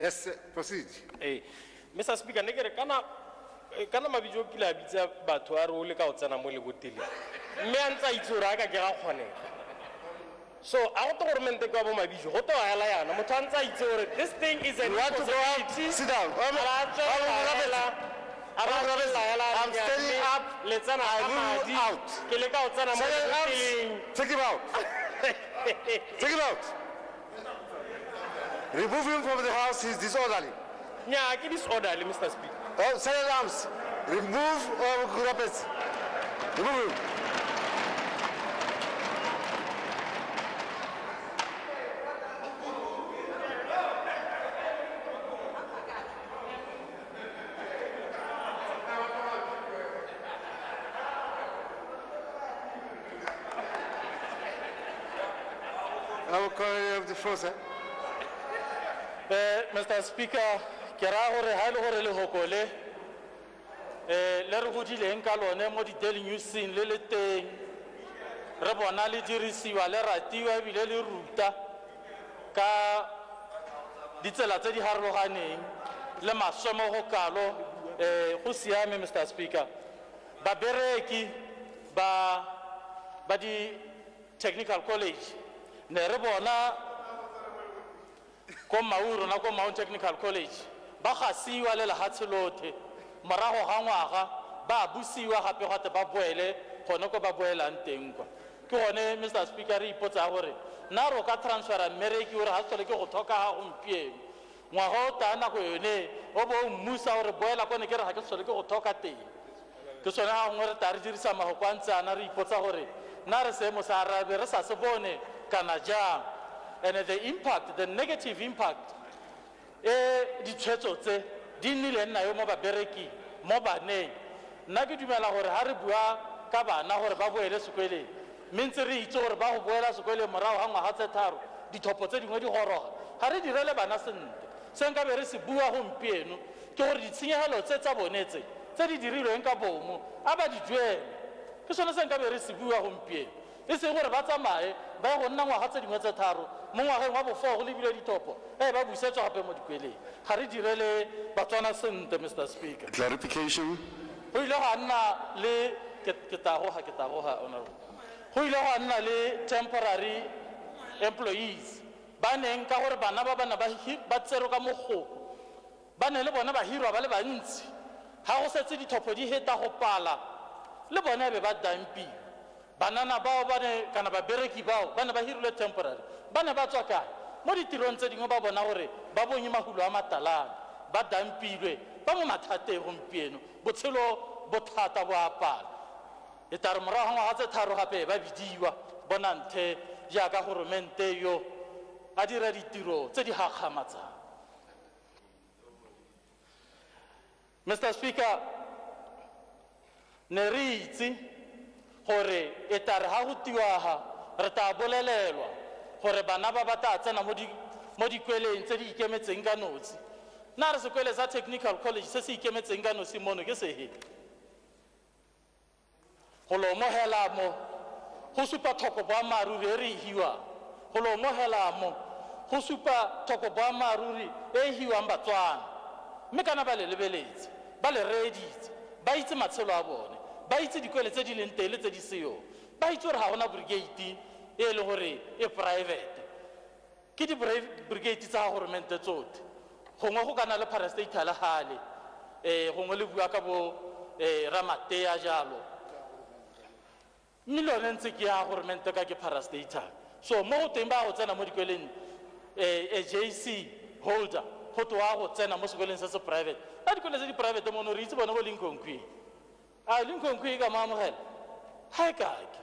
Yes, proceed. Ee, Mr. Speaker, ne ke re kana kana Mabitso o kile a bitsa batho a re o leka go tsena mo leboteleng mme a ntse a itse gore a ka ke ga kgonega. So a go te goromente ke wa bo Mabitso, go te wa hela yana motho a ntse a itse gore this thing is an You want to go out? impossibility. Sit down. A ba tswelela hela, a ba tswelela hela I'm standing mme up. le tsena I ka rule you madi. out. Ke leka go tsena mo Sergeant Arms, leboteleng. take him out. Take him out. Remove him from the house, he's disorderly. Nnyaa, ke disorderly, Mr. Speaker. Oh, Sergeant Arms, remove Kurapetsi. Remove him. I will call you the floor, sir. Mr. Speaker, ke raya gore ha e le gore lehoko le, le re godileng ka lone mo di-Daily News-eng le le teng, re bona le dirisiwa, le ratiwa ebile le ruta ka ditsela tse di harologaneng le maswe mo go kalo, go siame, Mr. Speaker. Babereki ba di-technical college ne re bona ko Maun, rona ko Maun Technical College, ba gasiwa le lehatshe lothe morago ga ngwaga, ba busiwa gape gate ba boele gone ko ba boelang teng kwa. Ke gone, Mr. Speaker, re ipotsa gore nna re ka transfera mmereki gore ga se tlhole ke go tlhoka ga gompieno, ngwaga o taya nako yone o bo o mmusa gore boela kone ke re ga ke tlhole ke go tlhoka teng. Ke sone ga gongwe re tla re dirisa mafoko a ntse ana, re ipotsa gore nna re seemo sa arabe re sa se bone kana jang. And the impact, the negative impact e ditshwetso tse di nnileng nayo mo babereking, mo baneng. Nna ke dumela gore ha re bua ka bana gore ba boele sekweleng, mme ntse re itse gore ba go boela sekweleng morago ga ngwaga tse tharo, dithopo tse dingwe di goroga, ga re direle bana sentle. Se nka be re se bua gompieno ke gore ditshenyegelo tse tsa bone tse, tse di dirilweng ka bomo, a ba di duele. Ke sone se nka be re se bua gompieno. E seng gore ba tsamaye ba ye go nna ngwaga tse dingwe tse tharo, mo ngwageng wa bofo go lebile dithopo, e ba busetswa gape mo dikweleng. Ga re direle Batswana sentle, Mr. Speaker. Clarification. Go ile gwa nna le, ke, ke tagoga, ke tagoga, honorable. Go ile gwa nna le temporary employees ba neng ka gore bana ba bana ba tserwe ka mogoko, ba ne le bone ba hirwa ba le bantsi. Ha go setse dithopo di heta go pala, le bone be ba dampiwa. Banana bao ba ne, kana babereki bao ba ne ba hirilwe temporary, ba ne ba tswa kae? Mo ditirong tse dingwe ba bona gore ba bonye mahulo a matalana, ba dampilwe, ba mo mathateng gompieno, botshelo bothata bo a pala. E tla re morago ga ngwaga tse tharo gape ba bidiwa, bona nthe jaaka goromente yo a dira ditiro tse di gakgamatsang. Mr. Speaker, ne re itse gore e tla re ha go tiwaga re tla bolelelwa gore bana ba ba tla tsena mo dikweleng tse di ikemetseng ka nosi. Nna re sekwele sa Technical College se se ikemetseng ka nosi mono ke sehe? Go lo amogela mo go supa thoko boammaaruri e re e hiwang. Go lo amogela mo go supa thoko boammaaruri e e hiwang Batswana. Mme kana ba le lebeletse, ba le reeditse, ba itse matshelo a bone, ba itse dikwele tse di leng teng le tse di seyong, ba itse gore ga gona brigade e le gore e private. Ke di brigade tsa goromente tsotlhe. Gongwe go kana le parastatal gale, gongwe le bua ka bo Ramatea jalo. Mme le yone ntse ke ya goromente ka ke parastatal. So mo go teng ba go tsena mo dikweleng, JC holder go twe wa go tsena mo sekoleng se se private. A dikwele tse di private mono re itse bone bo Lincoln Queen. A Lincoln Queen e ka mo amogela? Ha e kake.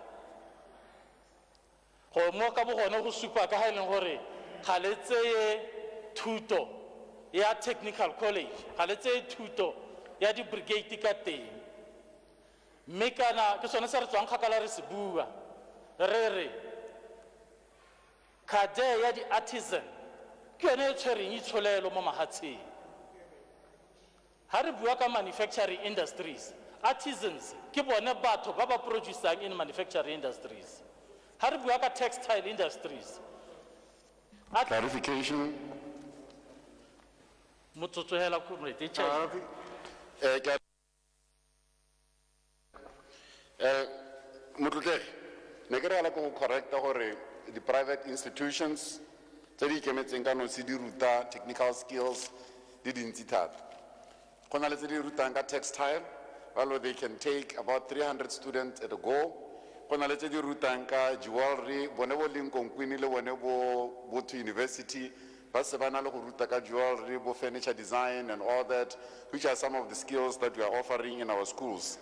Go mo ka bo gone go supa ka ha e leng gore ga le tseye thuto ya technical college, ga le tseye thuto ya di-brigade ka teng. Mme kana ke sone se re tswang kgakala re se bua, re re cadre ya di-artisan ke yone e tshwereng itsholelo mo mahatsheng. Ha re bua ka manufacturing industries, artisans ke bone batho ba ba producing in manufacturing industries. Ha re bua ka textile industries. Clarification. Motsotso hela comrade e tšhaile. Motlotlegi, ne ke re ala ko go correcta gore di-private institutions tse di ikemetseng ka nosi di ruta technical skills di dintsi thata. Go na le tse di rutang ka textile, well, they can take about 300 students at a go. Go na le tse di rutang ka jewelry, bone bo Lincoln Queen le bone bo Botho University, ba se ba na le go ruta ka jewelry, bo furniture design and all that, which are some of the skills that we are offering in our schools.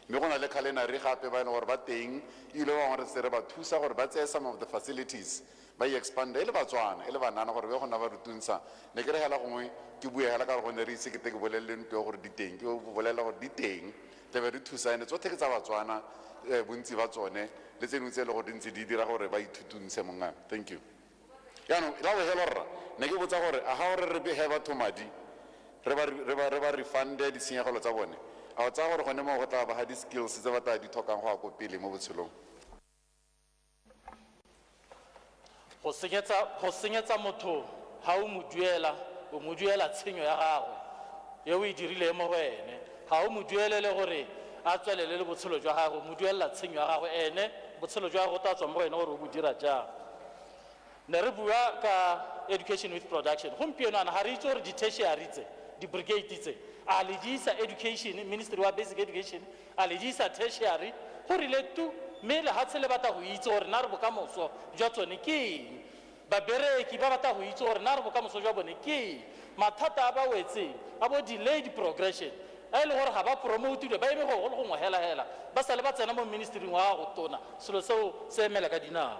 Mme go na le culinary gape ba e leng gore ba teng, ebile ba bangwe re se re ba thusa gore ba tseye some of the facilities, ba e expande e le Batswana, e le banana gore be go nna ba rutuntsha. Ne ke re hela gongwe ke bue hela ka gore go ne re ise ke te ke bolelele ntlo gore di teng, ke bolela gore di teng, tle be re thusane, tsotlhe ke tsa Batswana, bontsi ba tsone, le tse dingwe tse e leng gore di ntse di dira gore ba ithutuntshe mongwe. Thank you. Jaanong, la bofelo rra, ne ke botsa gore, a ga gore re behe batho madi, re ba refunde ditshenyegelo tsa bone, a o tsaya gore gone moo go tla ba ga di-skills tse ba tla di tlhokang go ya ko pele mo botshelong? Go senyetsa motho ha o mo duela, o mo duela tshenyo ya gagwe e o e dirileng mo go ene. Ga o mo duelele gore a tswelele le botshelo jwa gagwe, o mo duelela tshenyo ya gagwe, ene botshelo jwa gagwe o tla tswa mo go ene gore o bo dira jang. Ne re bua ka education with production. Gompieno ana ga re itse gore di-tertiary tse, di-brigade tse, a le di isa education, Ministry wa Basic Education, a le di isa tertiary, go rile tu, mme lehatshe le batla go itse gore na re bokamoso jwa tsone ke eng. Babereki ba batla go itse gore na re bokamoso jwa bone ke eng. Mathata a ba wetseng, a bo delayed progression, a e le gore ga ba promotilwe, ba eme go le gongwe hela hela, ba sale ba tsena mo ministry-ing wa go tona, selo seo se emela ka dinao.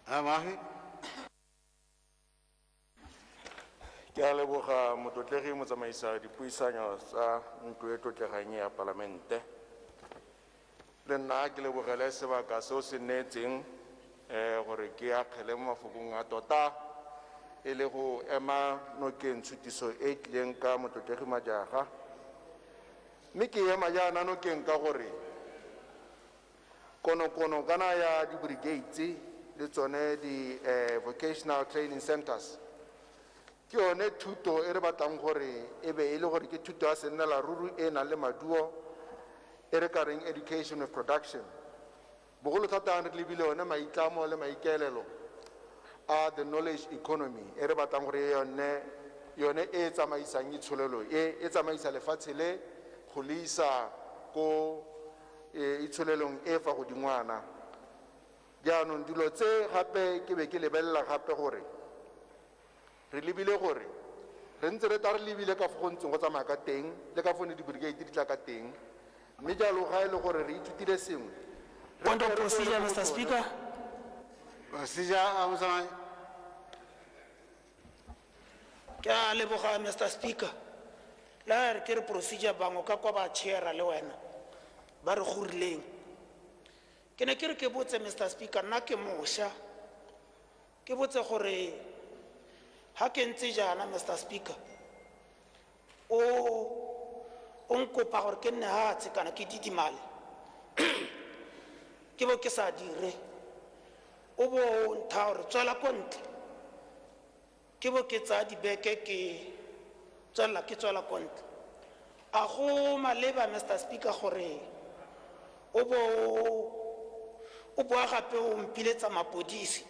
Amahi. Ke a leboga motlotlegi motsamaisa dipuisanyo tsa ntlo e tlotlegang ya palamente. Le nna ke lebogele sebaka seo se neetseng, gore ke akgele mo mafokong a tota e le go ema nokeng tshutiso e e tlileng ka motlotlegi Majaga. Mme ke ema jaana nokeng ka gore konokono kana ya di-brigades le tsone di vocational training centers ke yone thuto e re batlang gore e be e le gore ke thuto ya sennela ruri e nang le maduo e re ka reng education with production. Bogolo thata re lebile yone maitlamo le maikaelelo a the knowledge economy e re batlang gore yone e tsamaisang itsholelo e, e tsamaisa lefatshe le go le isa ko itsholelong e fa godingwana. Jaanong dilo tse gape ke be ke lebelela gape gore re lebile gore re ntse re tla re lebile ka fo go ntseng go tsamaya ka teng le ka fo ne di-brigade di tla ka teng, mme jalo ga e le gore re ithutile sengwe, re Point of tle re procedure, boele mo Mister tsone. Speaker. Procedure, Motsamai. Ke a leboga, Mister Speaker. Le ha re ke re procedure bangwe ka kwa ba chair-a le wena, ba re gorileng. Ke ne ke re ke botse, Mister Speaker, nna ke mošwa. Ke botse gore ha ke ntse jaana, Mister Speaker, o nkopa gore ke nne hatshe kana ke didimale. Ke bo ke sa dire. O bo o ntha gore tswela ko ntle. Ke bo ke tsaya dibeke ke tswelela ke tswela ko ntle. A go maleba, Mister Speaker, gore o bo o boa gape o mpiletsa mapodisi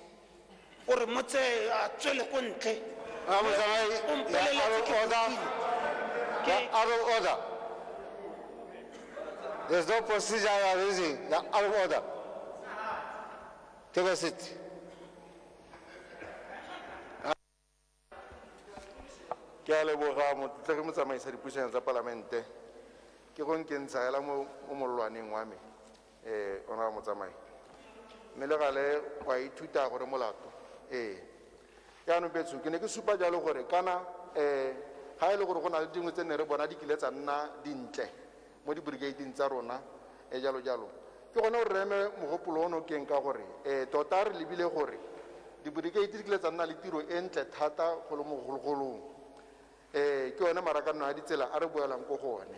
o re motse a tswele ko ntle. A motsamai, O mpoleletse out of ke order. botile. Ke Out of order. There's no procedure you are using. You are out of order. Take a seat. Ke a leboga motlotlegi motsamaisa dipuisanyo tsa palamente. Ke go nkentsha hela mo mollwaneng wa me, ona motsamai. Mme le gale wa ithuta gore molato. Ee. Jaanong betsho, ke ne ke supa jalo gore kana, ga e le gore go na le dingwe tse ne re bona di kile tsa nna dintle mo di-brigadeng tsa rona, jalo jalo. Ke gone gore re eme mogopolo ono keng ka gore, tota re lebile gore di-brigade di kile tsa nna le tiro e ntle thata go le mogologolong. Ke yone marakanelo a ditsela a re boelang ko go one.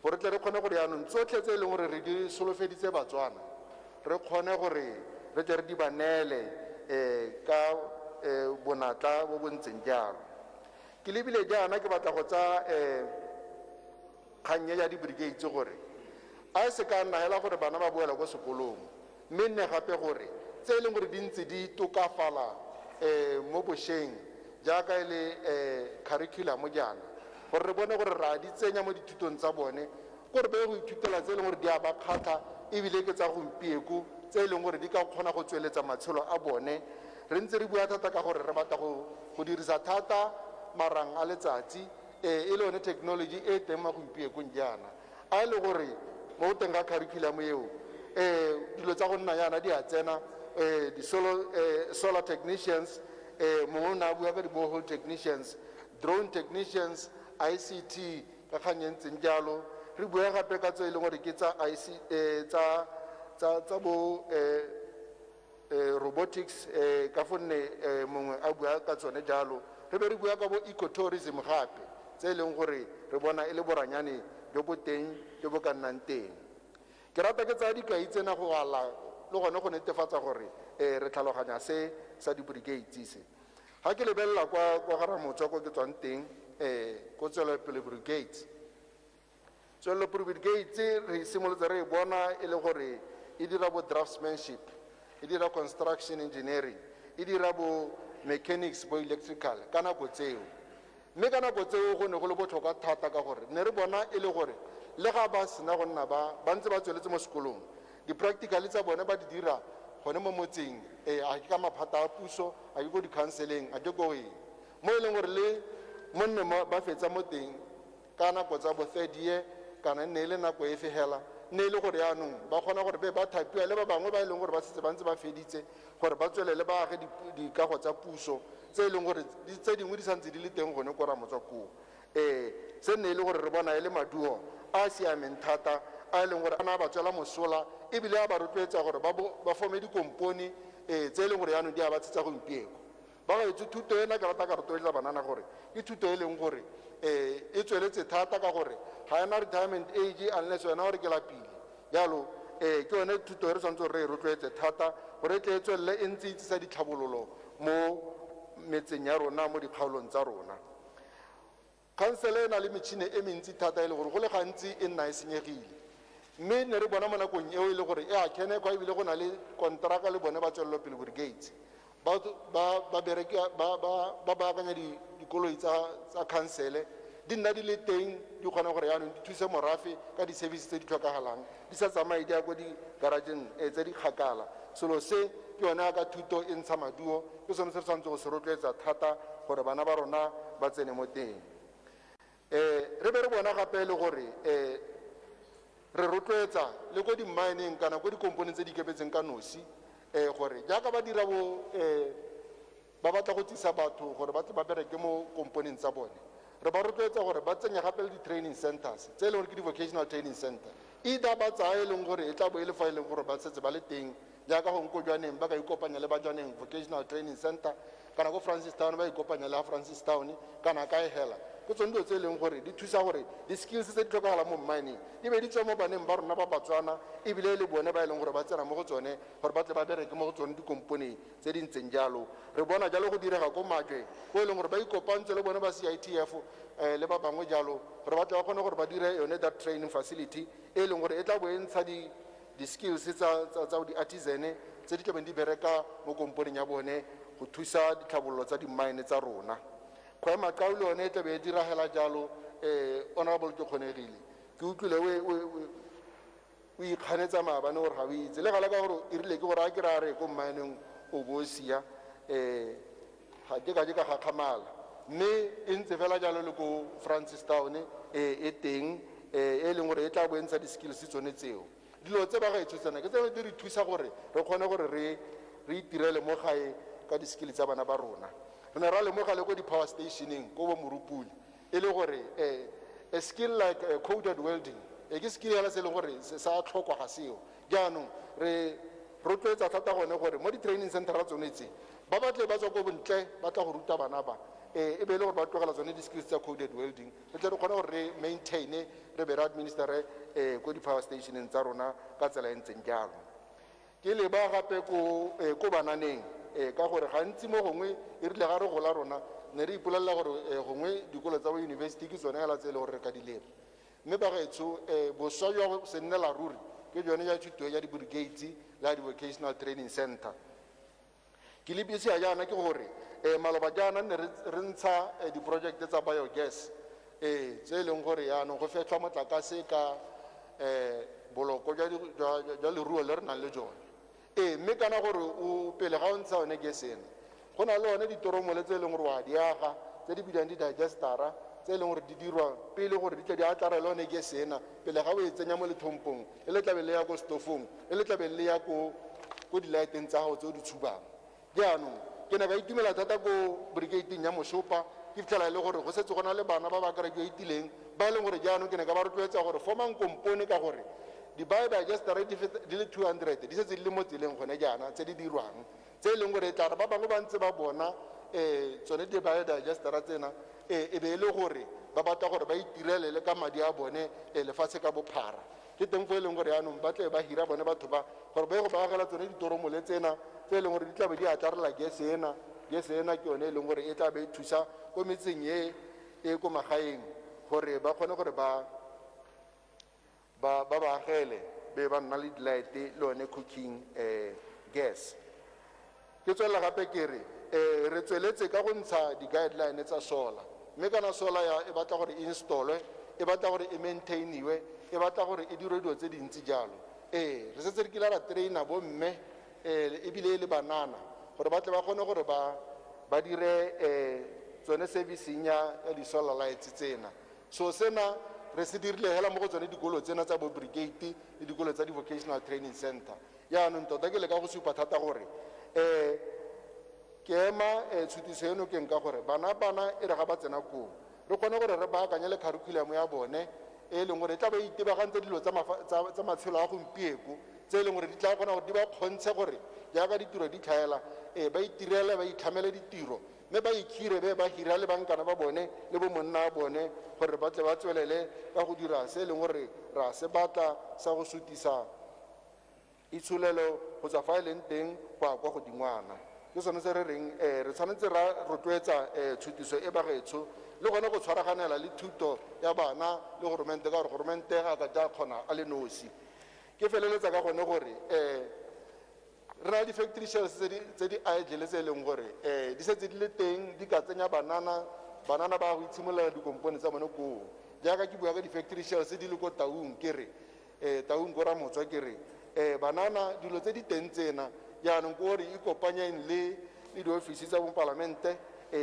Gore tle re kgone gore jaanong tsotlhe tse e leng gore re di solofeditse Batswana, re kgone gore re tle re di ba neele, ka, Bonatla bo bo ntseng jalo. Ke lebile jaana ke batla go tsaya kgang e ya di-brigades gore a e se ka nna hela gore bana ba boela ko sekolong, mme nne gape gore tse e leng gore di ntse di tokafala mo bošweng jaaka e le curriculum jaana, gore re bone gore ra di tsenya mo dithutong tsa bone, gore ba ye go ithutela tse e leng gore di a ba kgatlha ebile ke tsa gompieko tse e leng gore di ka kgona go tsweletsa matshelo a bone. Re ntse re bua thata ka gore re batla go dirisa thata marang a letsatsi, e le yone technology e teng mo gompiekong jaana. A e le gore mo teng ga curriculum eo, dilo tsa go nna jaana di a tsena, di solar technicians, mongwe o ne a bua ka di-borehole technicians, drone technicians, ICT ka kgang e ntseng jalo. Re bua gape ka tse e leng gore ke tsa IC, tsa bo robotics, ka gonne mongwe a bua ka tsone jalo. Re be re bua ka bo ecotourism gape, tse e leng gore re bona e le boranyane jo bo teng jo bo ka nnang teng. Ke rata ke tsaya dikai tsena go ala le gone go netefatsa gore re tlhaloganya se sa di-brigades se. Ga ke lebelela kwa ga Ramotswa ko ke tswang teng, ko Tswelelopele Brigades. Tswelelopele Brigades re simolotse re e bona e le gore e dira bo draftsmanship, e dira construction engineering, e dira bo mechanics, bo electrical ka nako tseo. Mme ka nako tseo go ne go le botlhokwa thata ka gore ne re bona e le gore le ga ba sena go nna ba ntse ba tsweletse mo sekolong, di-practical tsa bone ba di dira gone mo motseng, a ke ka maphata a puso, a ke ko di-counseleng, a ke ko eng, mo e leng gore le monne mo ba fetsa mo teng ka nako tsa bo third year kana nne e le nako efe hela, nne e le gore yaanong ba kgona gore be ba thapiwa le ba bangwe ba e leng gore ba setse ba ntse ba feditse gore ba tswelele ba age dikago tsa puso tse e leng gore tse dingwe di santse di le teng gone ko Ramotswa koo. Se nne e le gore re bona e le maduo a a siameng thata a e leng gore a na ba tswela mosola ebile a ba rotloetsa gore ba forme dikompone, tse e leng gore yaanong di a ba tshetsa gompieno. Ba gaetsho, thuto ena ke rata ka rotloetsa banana gore ke thuto e leng gore e tsweletse thata ka gore ga ena retirement age unless wena gore ke lapile. Jalo, ke yone thuto e re tshwanetse gore re e rotloetse thata gore e tle e tswelele e ntse e tsisa ditlhabololo mo metseng ya rona, mo dikgaolong tsa rona. Khansele e na le metšhini e mentsi thata e le gore go le gantsi e nna e senyegile, mme ne re bona mo nakong eo e le gore e a khenekwa ebile go na le konteraka le bone ba Tswelelopele Brigades. Ba baakanya dikoloi tsa khansele, di nna di le teng, di kgona gore yaanong di thuse morafe ka di-service tse di tlhokagalang, di sa tsamaye di ya ko di-garageng tse di kgakala. Selo se ke yone ya ka thuto e ntsha maduo, ke sone se re tshwanetse go se rotloetsa thata gore bana ba rona ba tsene mo teng. Re be re bona gape e le gore re rotloetsa le ko di-mineng kana ko dikomponeng tse di ikemetseng ka nosi, gore jaaka ba dira bo, ba batla go tsisa batho gore ba tle ba bereke mo komponeng tsa bone, re ba rotloetsa gore ba tsenye gape le di-training centers tse e leng gore ke di-vocational training center, either ba tsaya e leng gore e tla bo e le fa e leng gore ba setse ba le teng jaaka gongwe ko Jwaneng ba ka ikopanya le ba Jwaneng Vocational Training Center, kana ko Francistown ba ikopanya le Francistown, kana kae hela. Ke tsone dilo tse e leng gore di thusa gore di-skills tse di tlhokagalang mo mining di be di tswa mo baneng ba rona ba Batswana, ebile e le bone ba e leng gore ba tsena mo go tsone gore ba tle ba bereke mo go tsone dikompone tse di ntseng jalo. Re bona jalo go direga ko Majwe, ko e leng gore ba ikopantse le bone ba CITF, le ba bangwe jalo, gore ba tle ba kgone gore ba dire yone that training facility e leng gore e tla bo e ntsha di-skills tsa di-artisan tse di tlabeng di bereka mo komponeng ya bone go thusa ditlhabololo tsa di-mine tsa rona. Kgwema le yone e tlabe e diragela jalo. Honorable ke kgonegile, ke utlwile o ikganetsa maabane gore ga o itse le gale ka gore e rile ke gore a ke re a re ko mmineng o bo o sia, ga ke ka ke ka gakgamala, mme e ntse fela jalo le ko Francistown, e teng, e leng gore e tla bo e ntsha di-skills tsone tseo. Dilo tse ba gaetsho tsena ke tsone di re thusa gore re kgone gore re itirele mo gae ka di-skill tsa bana ba rona. Re ne ra lemoga le ko di-power stationeng ko bo Morupule e le gore a skill like coded welding e ke skill hela se e leng gore sa tlhokwa ga seo. Jaanong re rotloetsa thata gone gore mo di-training center tsone tse ba batle ba tswa ko bontle ba tla go ruta bana ba, e be e le gore ba tlogela tsone di-skills tsa coded welding, re tle re kgone gore re maintaine re be re administere ko di-power stationeng tsa rona ka tsela e ntseng jalo. Ke leba gape ko bananeng. ka gore gantsi mo gongwe e rile ga re gola rona ne re ipolelela gore gongwe dikolo tsa bo university ke tsone fela tse e le gore re ka di leba. Mme bagaetsho, boswa jwa se nnela ruri ke jone jwa thuto ya di-brigades le ya di-vocational training center. Ke lebisia jaana ke gore maloba jaana ne re ntsha diprojekte tsa biogas, tse e leng gore yaanong go fetlhwa motlakase ka boloko jwa leruo le re nang le jone. Mme kana gore o pele ga o ntsha yone gas ena, go na le one ditoromole tse e leng gore wa di aga, tse di bidiwang di-digestera, tse e leng gore di dirwa pele gore di tle di atlarele yone gas ena pele ga o e tsenya mo lethompong, e le tlabe le ya ko stofong, e le tlabe le ya ko di-lighteng tsa gago tse o di tshubang. Jaanong ke ne ka itumela thata ko brigadeng ya Moshopa, ke fitlhela e le gore go setse go na le bana ba ba graduatileng ba e leng gore jaanong ke ne ka ba rotloetsa gore formang kompone, ka gore di-biodigestera di feta di le 200 di setse di le mo tseleng gone jaana tse di dirwang, tse e leng gore e tla re ba bangwe ba ntse ba bona tsone di-biodigestera tsena, e be e le gore ba batla gore ba itirele le ka madi a bone, lefatshe ka bophara. Ke teng fo e leng gore jaanong ba tle ba hira bone batho ba gore ba ye go ba agela tsone ditoromole tsena tse e leng gore di tla be di atlarela gas ena. Gas ena ke yone e leng gore e tla be e thusa ko metseng e e ko magaeng gore ba kgone gore ba agele be ba nna le di-light le yone cooking gas. Ke tswelela gape ke re, re tsweletse ka go ntsha di-guideline tsa solar, mme kana solar ya e batla gore e installwe, e batla gore e maintainiwe, e batla gore e dirwe dilo tse dintsi jalo. Re setse re kile ra traina bomme, ebile e le banana gore ba tle ba kgone gore ba dire tsone servicing ya di-solar lights tsena. So sena re se dirile hela mo go tsone dikolo tsena tsa bo brigade le dikolo tsa di-vocational training center. Jaanong tota ke leka go supa thata gore ke ema tshutiso eno ke nka gore bana e re ga ba tsena koo re kgone gore re baakanye le curriculum ya bone e leng gore e tla ba itebagantse dilo tsa matshelo a gompieko, tse e leng gore di tla kgona gore di ba kgontshe gore jaaka ditiro di tlhaela, ba itirele, ba itlhamele ditiro, mme ba ikhire be ba hira le bankana ba bone le bo monna a bone gore ba tle ba tswelele ka go dira se e leng gore ra se batla sa go sutisa itsholelo go tswa fa e leng teng go ya kwa godingwana. Ke sone se re reng, re tshwanetse ra rotloetsa tshutiso e bagaetsho le gone go tshwaraganela le thuto ya bana le goromente, ka gore goromente ga ka tla kgona a le nosi. Ke feleletsa ka gone gore re na le di-factory shells tse di idle tse e leng gore di setse di le teng, di ka tsenya banana ba go itshimololela dikompone tsa bone koo. Jaaka ke bua ka di-factory shells di le ko Taung, ke re Taung ko Ramotswa, ke re banana dilo tse di teng tsena jaanong ke gore ikopanyeng le diofisi tsa bopalamente,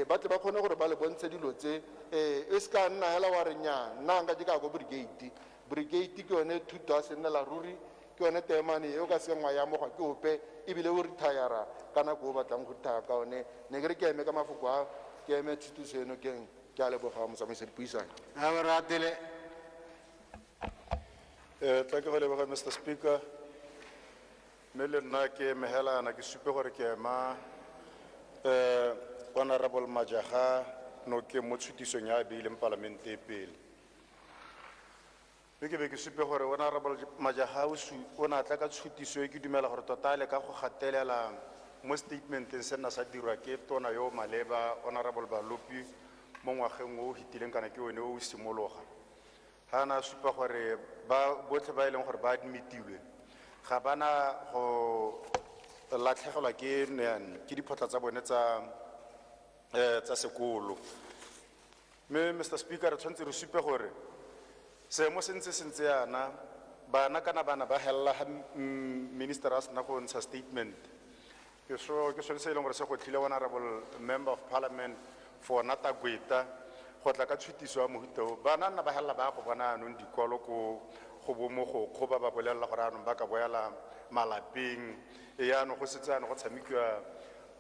ba tle ba kgone gore ba le bontshe dilo tse, e se ka nna hela wa re nnyaa, nna nka ke ka ko brigade. Brigade ke yone thuto ya sennela ruri, ke yone teemane e o ka sekeng wa e amogwa ke ope, ebile o retire ka nako o batlang go retire ka one. Ne ke re ke eme ka mafoko a, ke eme tshutiso eno keng. Ke a leboga motsamaisa dipuisano. A ba ratele. Tla ke go leboga Mister Speaker. Mme le nna ke emegelana ke supe gore ke ema Honorable Majaga nokeng mo tshutisong ya a beileng palamente e pele. Mme ke be ke supe gore Honorable Majaga o ne a tla ka tshutiso e ke dumela gore tota a leka go gatelela mo statementeng se nna sa dirwa ke tona yo o maleba Honorable Balopi mo ngwageng o o fetileng kana ke one o o simologa. Ga a ne a supa gore ba botlhe ba e leng gore ba admitilwe ga ba na go latlhegelwa ke diphotlha tsa bone tsa sekolo. Mme Mister Speaker, re tshwanetse re supe gore seemo se ntse se ntse yana, bana kana bana ba hella ha minister a sena go ntsha statement. Ke sone se e leng gore se gotlhile Honorable Member of Parliament for Natagweta go tla ka tshutiso ya mohuta o. Bana nna ba hella ba go bona anong dikwalo ko go bo mogokgo ba ba bolelela gore anong ba ka boela malapeng. E yaanong go setse anong go tshamekiwa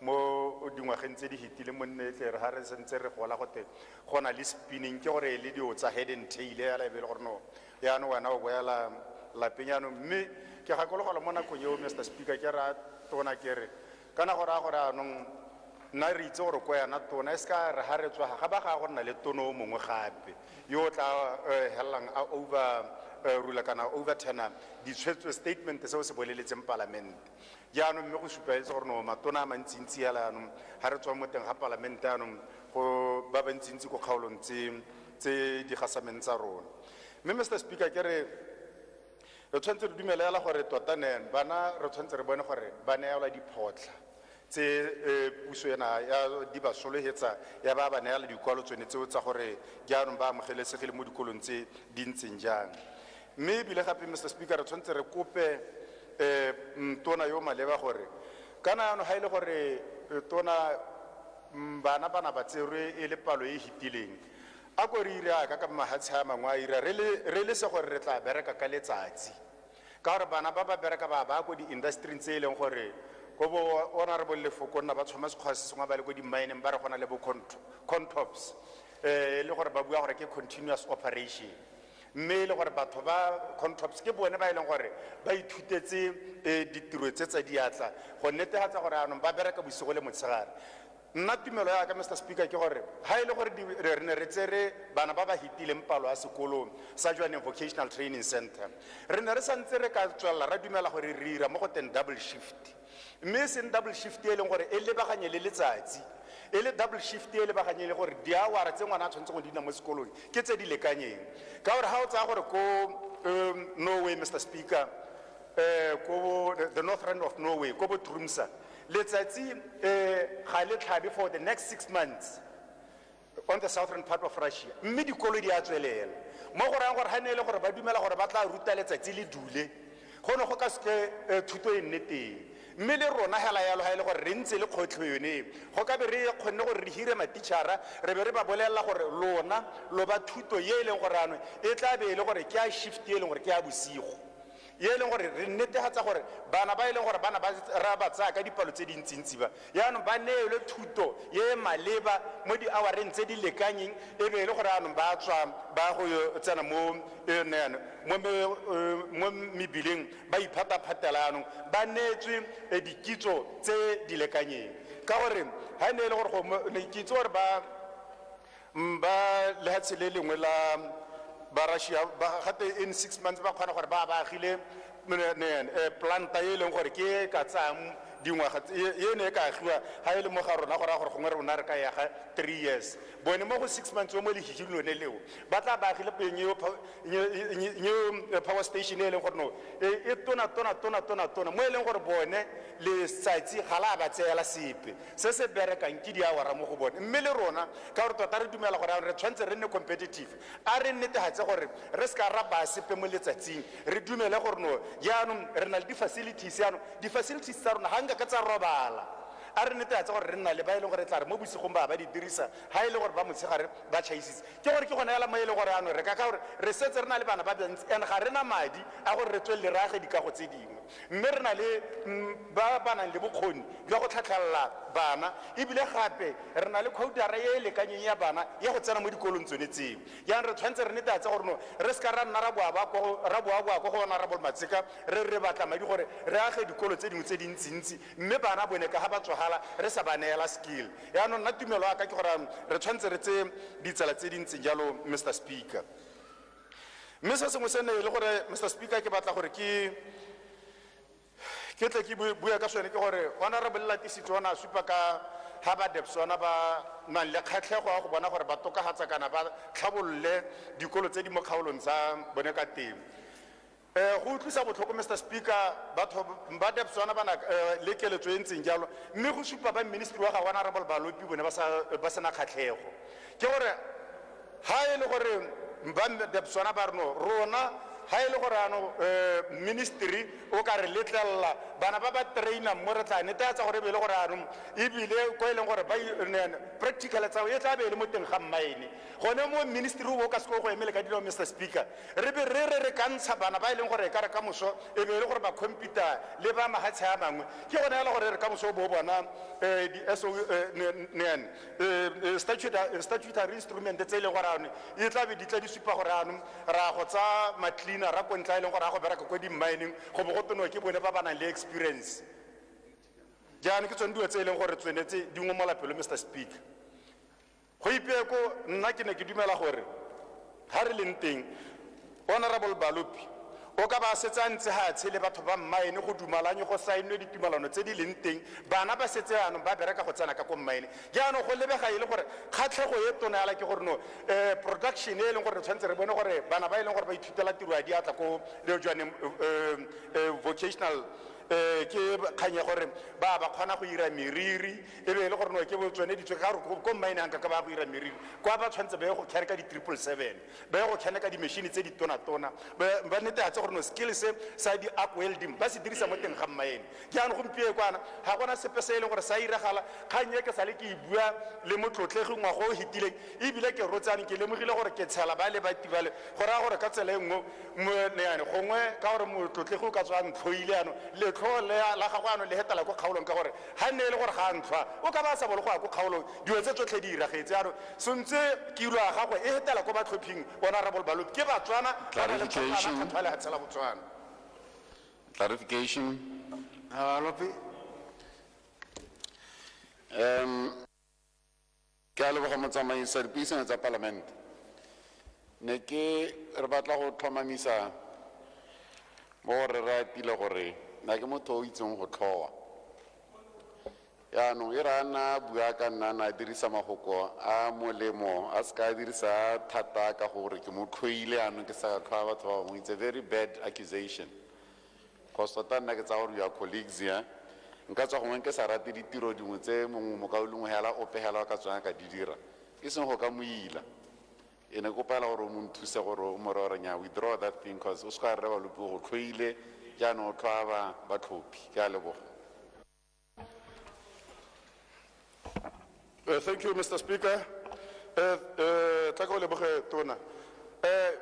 mo dingwageng tse di fetileng mo nne e tle re ga re sentse re gola gote go na le spinning, ke gore le dio tsa head and tail yala e be e le gore no yaanong wena o boela lapeng yaanong. Mme ke gakologelwa mo nakong eo Mister Speaker ke ra tona ke re kana go raya gore anong nna re itse gore ko yana tona e se ka re ga re tswa ga ba ga go nna le tono o mongwe gape yo o tla helelang a over rula kana overturna ditshwetso statement seo se boleletseng palamente. Jaanong mme go supaetse gore no matona a mantsintsi yala jaanong ga re tswa mo teng ga palamente jaanong go ba bantsintsi ko kgaolong tse di gasameng tsa rona. Mme Mr Speaker, ke re re tshwanetse re dumele hela gore tota ne bana re tshwanetse re bone gore ba neelwa diphotlha tse puso ena ya di ba solohetsa ya ba ba neela dikwalo tsone tseo tsa gore jaanong ba amogelesegile mo dikolong tse di ntseng jang. Mme ebile gape Mr Speaker, re tshwanetse re kope tona yo maleba gore kana jaanong ga e le gore tona bana bana ba tserwe e le palo e e fetileng, a ko re ire ka mahatshe a mangwe a ira re le se gore re tla bereka ka letsatsi, ka gore bana ba ba bereka ba ba ko di-industry-ing tse e leng gore ko bo honorable Lefoko nna ba tshoma sekgwa se sengwe ba le ko di-mineng ba re gona le bo contops, e le gore ba bua gore ke continuous operation, mme e le gore batho ba contops ke bone ba e leng gore ba ithutetse ditiro tse tsa diatla go netefatsa gore anong ba bereka bosigo le motshegare. Nna tumelo ya ka Mr Speaker ke gore ha e le gore re ne re tsere bana ba ba hitileng palo ya sekolo sa Jwaneng Vocational Training Center, re ne re santse re ka tswelela ra dumela gore re ira mo go teng double shift, mme e seng double shift e leng gore e lebaganye le letsatsi, e le double shift e lebaganye le gore diawara tse ngwana a tshwanetse go di nna mo sekolong ke tse di lekanyeng. Ka gore ha o tsaya gore ko Norway Mr Speaker, ko the north end of Norway, ko bo Tromsø, letsatsi ga le tlhabe for the next 6 months on the southern part of Russia, mme dikolo di a tswelela. Mo go rayang gore ha ne e le gore ba dumela gore ba tla ruta letsatsi le dule, go ne go ka seke thuto e nne teng. Mme le rona hela yalo ha e le gore re ntse le kgotlho yone e, go ka be re kgonne gore re hire matitšhara, re be re ba bolelela gore lona lo ba thuto ye e leng gore ano e tla be e le gore ke ya shift e leng gore ke ya bosigo, ye e leng gore re netefatsa gore bana ba e leng gore bana ba ra ba tsaya ka dipalo tse dintsintsi ba, jaanong ba neelwe thuto ye e maleba mo di-hour-eng tse di lekanyeng, e be e le gore jaanong ba tswa ba go yo tsena mo mebileng ba iphataphatela, jaanong ba neetswe dikitso tse di lekanyeng. Ka gore ha e ne e le gore go mo-, ne ke itse gore ba lehatshe le lengwe la ba Russia, ba gate in 6 months ba kgona gore ba ba agile planta e leng gore ke e ka tsayang dingwaga tse, e ne e ka agiwa ha e le mo ga rona, go raya gore gongwe rona re ka e aga 3 years. Bone mo go 6 months mo lehihing lone leo, ba tla ba agile new power station e leng gore no, e tona, tona, tona, tona, tona, mo e leng gore bone letsatsi ga la ba tseela sepe. Se se berekang ke diawara mo go bone. Mme le rona, ka gore tota re dumela gore re tshwanetse re nne competitive, a re netefatse gore re seka ra baya sepe mo letsatsing, re dumele gore no, jaanong re na le di-facilities, jaanong di-facilities tsa rona ga nka ka tsa robala, a re netefatse gore re nna le ba e leng gore tla re mo bosigong ba ba di dirisa, ha e le gore ba motshegare ba tšhaisitse. Ke gore ke gone hela mo e leng gore jaanong re ka ka gore re setse re na le bana ba bantsi, and ga re na madi a gore re tswelele re age dikago tse dingwe. Mme re na le ba ba nang le bokgoni jwa go tlhatlhelela bana, ebile gape re na le quotara e e lekanyeng ya bana ya go tsena mo dikolong tsone tseo. Jaanong re tshwanetse re netefatse gore no re seka ra nna ra boa ba kwa go, ra boa boa kwa go Honorable Matseka, re re batla madi gore re age dikolo tse dingwe tse dintsintsi, mme bana bone ka ga ba tswagala re sa ba neela skill. Jaanong nna tumelo ya ka ke gore re tshwanetse re tseye ditsela tse di ntseng jalo, Mr Speaker. Mme se sengwe se ne e le gore, Mr Speaker, ke batla gore ke tle ke bue ka sone, ke gore Honorable Latisitse o ne a supa ka ha ba Debswana ba nang le kgatlhego ya go bona gore ba tokafatsa kana ba tlhabolole dikolo tse di mo kgaolong tsa bone ka teng. Go utlwisa botlhoko, Mr Speaker, batho ba Debswana ba na le keletso e ntseng jalo, mme go supa ba ministry wa ga Honorable Balopi bone ba sena kgatlhego. Ke gore ha e le gore ba Debswana ba re no, rona ha e le gore ano ministry o ka re letlelela bana ba ba trainang mo re tla netefatsa gore e be e le gore anong ebile ko e leng gore ba practical tsa e tla be e le mo teng ga mine. Gone mo ministry o bo ka se go emele ka dilo, Mr Speaker, re be re re re ka ntsha bana ba e leng gore e ka re ka moso e be e le gore ba computer le ba mahatshe a mangwe. Ke gone hela gore re ka moso o bo bona di S O, ne, statutory instrument tse e leng gore ano e tla be di tla di supa gore ano ra go tsa ma-cleaner ra ko ntle a e leng gore a go bereka ko di-mining, go bo go tonowa ke bone ba ba nang le experience. Jaanong ke tsone dilo tse e leng gore tsone tse di ngomola pelo, Mr Speaker. Go ipeye ko nna ke ne ke dumela gore ha re leng teng Honorable Balopi o ka ba setse a ntse ga a tshele batho ba mmaene go dumalanye go saenwe ditumalano tse di leng teng, bana ba setse jaanong ba bereka go tsena ka ko mmaene. Jaanong go lebega e le gore kgatlhego e tona yala ke gore no production e leng gore re tshwanetse re bone gore bana ba e leng gore ba ithutela tiro ya diatla ko le jwaneng vocational, ke kgang ya gore ba ba kgona go ira meriri, e be e le gore no ke bo tsone ditswe ka gore ko mmaene ga nka ka ba go ira meriri kwa ba tshwanetse ba ye go kgereka di-777, ba ye go kgereka di-machine tse di tona-tona, ba netefatse gore no skill se sa di-arc welding ba se dirisa mo teng ga mmaene. Jaanong gompieno kwana ga gona sepe se e leng gore sa iragala. Kgang e ke sale ke e bua le motlotlegi ngwaga o fetileng, ebile ke rotsaneng ke lemogile gore ke tshela ba le bati ba le go raya gore ka tsela e nngwe moneane gongwe ka gore motlotlegi o ka tswa ntlhoile ano letlho la gagwe ano le hetela ko kgaolong, ka gore ga nne e le gore ga a ntlhwa o ka ba sa bolo go ya ko kgaolong. Dilo tse tsotlhe di iragetse ano sentse kilo ya gagwe e hetela ko batlhophing. Honorable Balopi ke Batswana ba na le Clarification. kgetho ya lehatshe la Botswana. Clarification. Balopi. Ke a leboga motsamaisa dipuisano tsa palamente. Ne ke re batla go tlhomamisa mo gore re atile gore nna ke motho o itseng go tlhoa. Jaanong e re a nna a bua ka nna a dirisa mafoko a molemo, a seka a dirisa thata ka gore ke mo tlhoile jaanong ke sa tlhoa batho ba bangwe. It's a very bad accusation. Cause tota nna ke tsaya gore you are colleagues here. Nka tswa gongwe ke sa rate ditiro dingwe tse mongwe mokaulengwe hela ope hela ka tswang ka di dira, e seng go ka mo ila. E ne kopela gore o mo nthuse gore o mo reye gore nya withdraw that thing, cause o se ka rre Balopi go tlhoile jaanong o tlhoa batlhophi. Ke a leboga. Thank you, Mr. Speaker. Tla ke go leboge tona.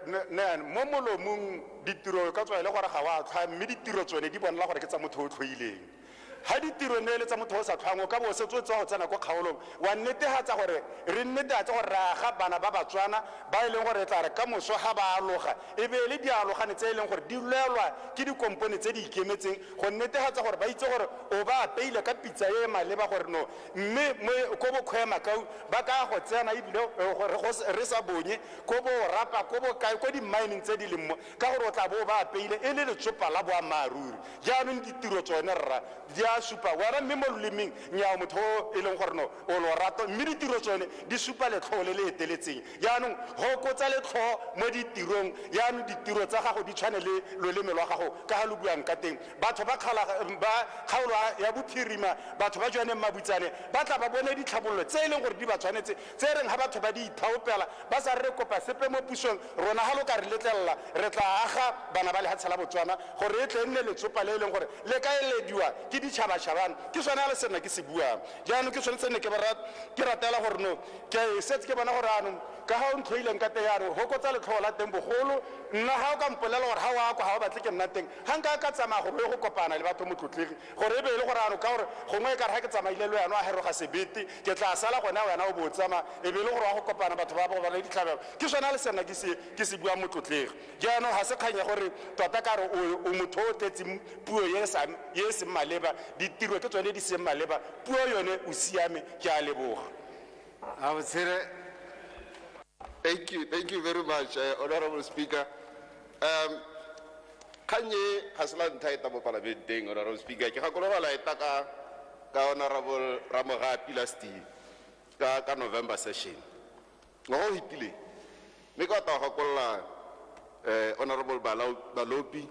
Ne, mo molomong ditiro ka tswa e le gore ga wa tlhwa, mme ditiro tsone di bonala gore ke tsa motho o tlhoileng. Ha ditiro ne e le tsa motho o sa tlhwang, o ka bo o setse o tswa go tsena ko kgaolong, wa netefatsa gore re netefatse gore re aga bana ba Batswana ba e leng gore e tla re ka moso ga ba aloga e be e le dialogane tse e leng gore di lwelwa ke dikompone tse di ikemetseng, go netefatsa gore ba itse gore o ba apeile ka pitsa e e maleba gore no mme mo ko bo Kgweemakau ba ka go tsena, ebile gore re sa bonye ko bo rapa ko bo kae ko di-mining tse di leng mo, ka gore o tla bo o ba apeile e le letsopa la boammaaruri. Jaanong ditiro tsone rra di a supa wena, mme mo lolemeng nyao motho o e leng gore no o lorato, mme ditiro tsone di supa letlhoo le le eteletseng. Jaanong gokotsa letlhoo mo ditirong, jaanong ditiro tsa gago di tshwane le loleme lwa gago ka ga lo buang ka teng. Batho ba ba kgaolo ya bophirima, batho ba Jwaneng Mabutsane ba tla ba bone ditlhabololo tse e leng gore di ba tshwanetse, tse reng ga batho ba di ithaopela ba sa re kopa sepe mo pusong. Rona ga lo ka re letlelela re tla aga bana ba lehatshe la Botswana gore e tle e nne letsopa le e leng gore le ka elediwa ke ditšhabatšhabana. Ke sone a le sena ke se buang jaanong, ke sone se ne ke ke ratela gore no ke setse ke bona gore anong ka ga o ntlhoileng ka teng jaanong gokotsa letlhoo la teng bogolo. Nna ga o ka mpolela gore ga o a kwa ga o batle ke nna teng, ga nka ka tsamaya gore o ye go kopana le batho motlotlegi, gore e be e le gore ano ka gore gongwe e kare ga ke tsamaile le wena wa heroga sebete ke tla sala gone wena o bo o tsamaya, e be e le gore wa go kopana batho ba ba le ditlhabelo. Ke sone le sena ke se buang motlotlegi. Jaanong ga se kgang ya gore tota ka re o motho o tletseng puo e e seng maleba, ditiro ke tsone di seng maleba, puo yone o siame. Ke a leboga. Botshire. Thank you very much, Honorable Speaker. Kgang e ga se la ntlha e tla mo palamenteng, Honorable Speaker. Ke gakologelwa e tla ka Honorable Ramogapi last year, ka November session. Ngwaga o fetileng. Mme ka tla go gakolola, Honorable Balopi,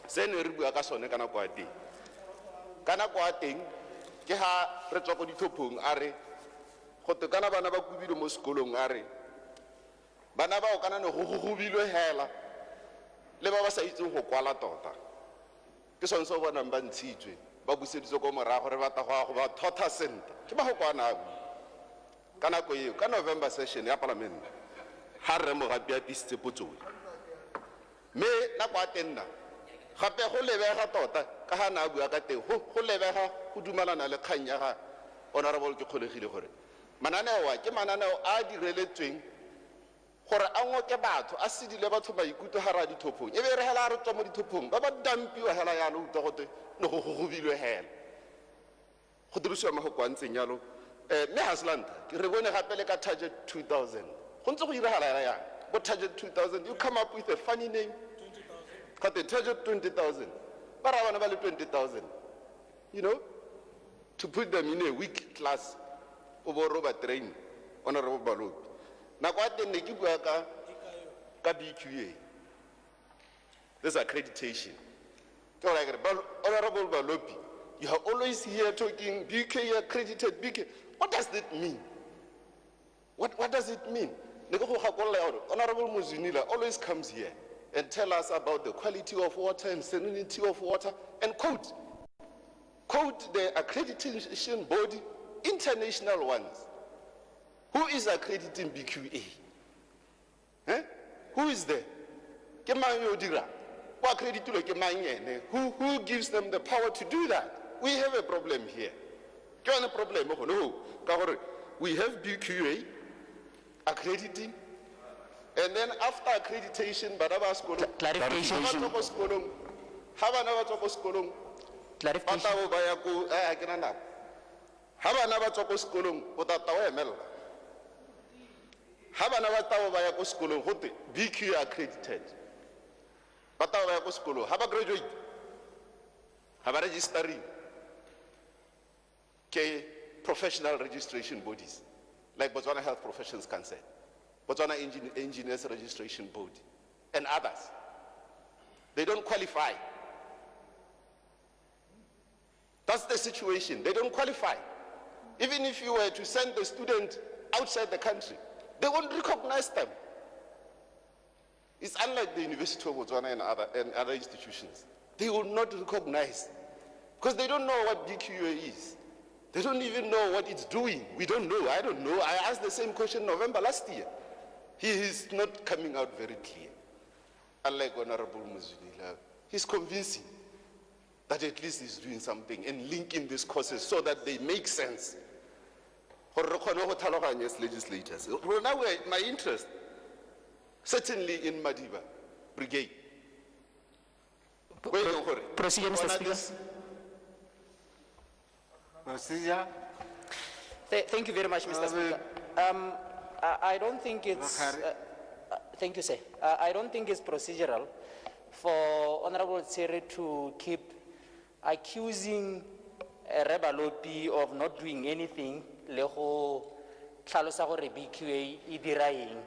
se ne re bua ka sone ka nako ya teng. Ka nako ya teng, ke ha re tswa ko ditlhophong a re, go twe kana bana ba kobilwe mo sekolong a re, bana bao kana ne go gogobilwe hela, le ba ba sa itseng go kwala tota. Ke sone se o bonang ba ntshitswe, ba buseditswe ko morago, re batla go ya go ba thotha sentle. Ke ba go kwana a bua. Ka nako eo, ka November session ya palamente, ha rre Mogapi a tisitse potso e. Mme nako ya teng nna, gape go lebega tota, ka ga na a bua ka teng, go lebega go dumalana le kgang ya ga Honorable ke kgolegile gore mananeo a ke mananeo a direletsweng gore a ngoke batho, a sedile batho maikutlo ga re a dithophong. E be re hela re tswa mo dithophong, ba ba dampiwa hela yana, utlwa gote ne go gogobilwe hela. Go dirisiwa mafoko a ntseng jalo. Mme ga se la ntlha, re bone gape le ka target 2000. Go ntse go diragala hela yana. Bo target 2,000, you come up with a funny name. Got target 20,000. Ba ra bana ba le 20,000. You know, to put them in a weak class, o bo ro ba train, Honorable Balopi. Nako ya teng ne ke bua ka BQA. This accreditation. Ke gore akere, Honorable Balopi, you are always here talking BQA accredited, BQA. What does that mean? What does it mean? Ne ke go gakolola ya gore Honorable Mozwinile always comes here and tell us about the quality of water and salinity of water and quote the accreditation body, international ones. Who is accrediting BQA? Who is there? Ke mang yo o dirang? O accreditilwe ke mang ene? Who gives them the power to do that? We have a problem here. Ke yone problem gone ho, ka gore we have BQA accrediting, and then after accreditation, bana ba sekolo, Clarification. ha ba tswa ko sekolong, ha bana ba tswa ko sekolong, ba Clarification. tla bo ba ya ko, ha ke na nako. Ha bana ba tswa ko sekolong, o tla tla o emella. Ha bana ba tla bo ba ya ko sekolong, go twe BQA accredited. Ba tla bo ba ya ko sekolong, ha ba graduate, ha ba registering ke professional registration bodies like Botswana Health Professions Council, Botswana Engineers Registration Board, and others. They don't qualify. That's the situation. They don't qualify. Even if you were to send the student outside the country, they won't recognize them. It's unlike the University of Botswana and other institutions. They will not recognize because they don't know what BQA is. They don't even know what it's doing. We don't know. I don't know. I asked the same question in November last year. He is not coming out very clear. Unlike Honorable Mozwinile, he's convincing that at least he's doing something and linking these courses so that they make sense. Gore re kgone go tlhaloganya as legislators. Rona we, my interest, certainly in Madiba Brigade. Ko e leng gore Procedure, Mr. bona Speaker. this Procedure. Thank you very much, Mr. Speaker. I don't think it's... Bakari. Thank you, sir. I don't think it's procedural for Honorable Tshere to keep accusing Rre Balopi of not doing anything le go tlhalosa gore BQA e dira eng,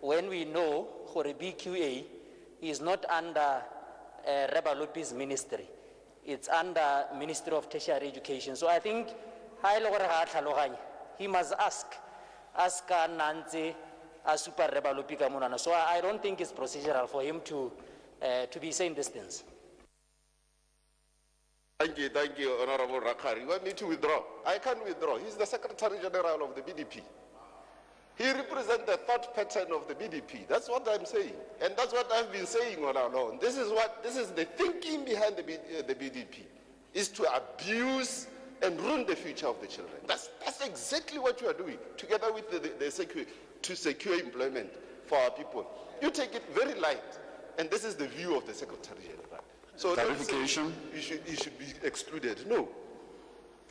when we know gore BQA is not under Rre Balopi's ministry. It's under Ministry of Tertiary Education. So I think ha e le gore ga a tlhaloganye, he must ask. Ask ka nna ntse a supa Rre Balopi ka monwana. So I don't think it's procedural for him to be saying these things. Thank you, thank you, Honorable Rakhari. You want me to withdraw? I can't withdraw. He's the Secretary General of the BDP. He represents the thought pattern of the BDP. That's what I'm saying. And that's what I've been saying all along. This is the thinking behind the BDP, is to abuse and ruin the future of the children. That's exactly what you are doing, together with the to secure employment for our people. You take it very light, and this is the view of the Secretary General. So don't say Clarification. you should be excluded. No.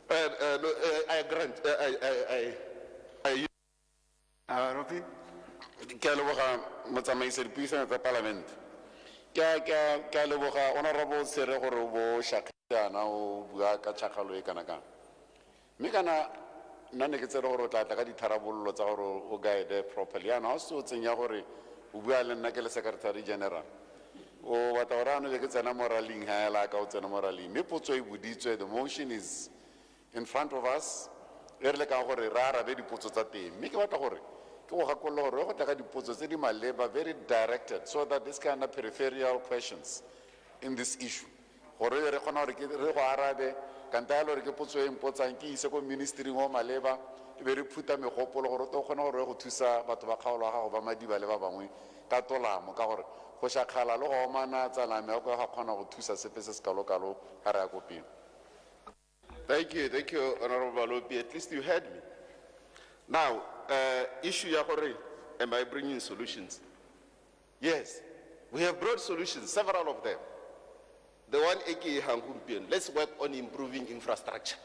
No, I grant. Ropi? Ke a leboga motsamaisi dipuisano tsa palamente. Ke a leboga Honorable Tshere gore o bo shakgana o bua ka tšhakgalo e kana kang. Mme kana nna ne ke tsere gore o tla tla ka ditharabololo tsa gore o guide properly. Jaanong ha o se o tsenya gore o bua le nna ke le Secretary General, o batla gore ano be ke tsena mo rallying ha ela ka o tsena mo rallying. Mme potso e boditswe, the motion is in front of us. E re lekang gore re arabe dipotso tsa teng. Mme ke batla gore ke go gakolola gore o go tla ka dipotso tse di maleba, very directed, so that this kind of peripheral questions in this issue. Gore re kgona gore re go arabe, kanta ya lore ke potso e mpotsang, ke ise ko ministering o maleba, e be re phutha megopolo gore o tlo kgona gore o ye go thusa batho ba kgaolo ya gago ba Madiba le ba bangwe ka tolamo, ka gore go shakgala le go omana tsala me ga kgona go thusa sepe se se kalo-kalo ga re ya ko pele. Thank you, thank you, Honorable Balopi. At least you heard me. Now, issue ya gore, am I bringing solutions? Yes, we have brought solutions, several of them. The one e ke e hang gompieno, let's work on improving infrastructure.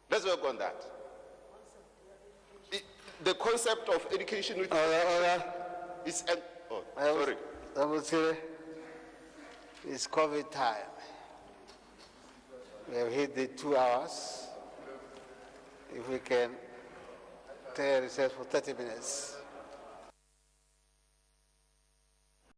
Let's work on that. The concept of education with Order, order. It's, oh, sorry. Honorable Tshere, it's COVID time. We have hit the 2 hours. If we can take a recess for 30 minutes.